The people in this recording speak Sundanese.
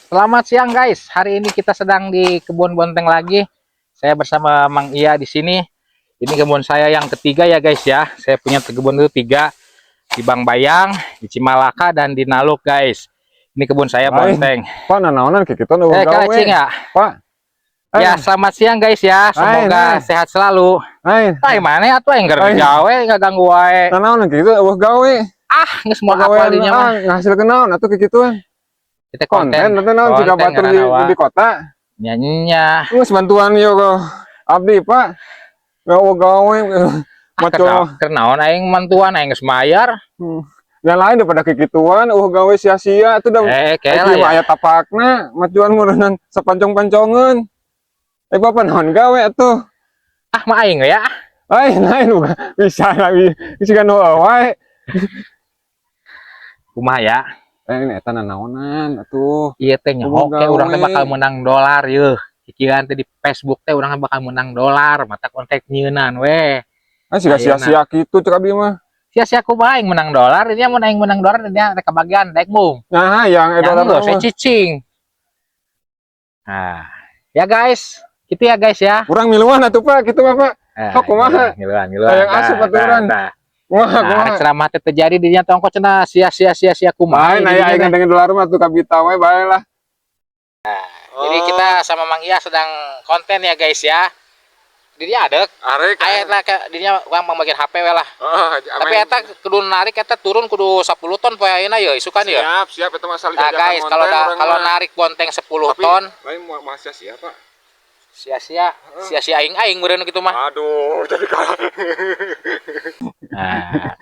Selamat siang, guys. Hari ini kita sedang di kebun bonteng lagi. Saya bersama Mang Iya di sini. Ini kebun saya yang ketiga ya, guys, ya. Saya punya kebun itu tiga, di Bang Bayang, di Cimalaka, dan di Naluk, guys. Ini kebun saya Lain. Bonteng. Pak, nanaonan kayak gitu nu Eh, gawe. cing ya. Pak. Ya, selamat siang, guys, ya. Semoga Lain. Sehat selalu. Lain. Tai mana atuh aing keur Lain. Gawe ngaganggu wae. Nanaonan kayak gitu euweuh gawe. Ah, geus moal Pagawean apal dinya mah. Ah, ngahasilkeun naon atuh kayak gituan. Kita konten. Konten atuh naon jika Konten batur ngaranna di kota. Nyanyinya. Geus bantuan yo ke abdi, Pak. Euweuh gawe. Ah, Maco. Keur naon aing mantuan, aing geus mayar. Yang lain daripada kekituan, euweuh gawe sia-sia atuh da. Eh, Eh, kela mah ya. Aya tapakna, majuan meureunnan sapancong-pancongeun. Eh, bapak naon gawe atuh? Ah, mah aing ya. Lain, lain bukan bisa lagi bisa kan wae. Kumaha ya? Eh, ini eta nanaonan atuh. Iya teh nyaho Kumaha ke urang teh gawe? Bakal menang dolar yeuh. Kikieuan teh di Facebook teh urang bakal menang dolar, mata kontak nyieunnan we. Ah, siga Ayeuna. Sia-sia kitu cek abdi mah. Sia-sia kumaha aing menang dolar, ini mun aing menang dolar dia rek kebagian daek mung. Nah, yang Yang dolar geus mah. Saya cicing. Nah, ya guys, gitu ya, guys, ya. Urang miluan atuh, Pak, kitu mah, Pak. Nah, Oh, kumaha? Ngiluan, ngiluan. Hayang asup atuh urang. Nah, Kumaha, nah, kumaha. Rek ceramah teh terjadi dinya tongko cenah sia-sia sia-sia kumaha. Lain aya dinya aing teh. Ngadengin dolar mah atuh kabita we bae lah. Jadi kita sama Mang Iya sedang konten ya, guys, ya. Dirinya ada. Arek. Aya lah ke dirinya urang pembagian HP we lah. Oh, Tapi eta kudu narik eta turun kudu 10 ton poe ayeuna ya isukan ya. Siap, siap itu masalah. Nah guys, kalau narik bonteng 10 ton lain mau sia-sia, Pak. Sia-sia, sia-sia aing aing meureun kitu mah. Aduh, jadi kalau Nah,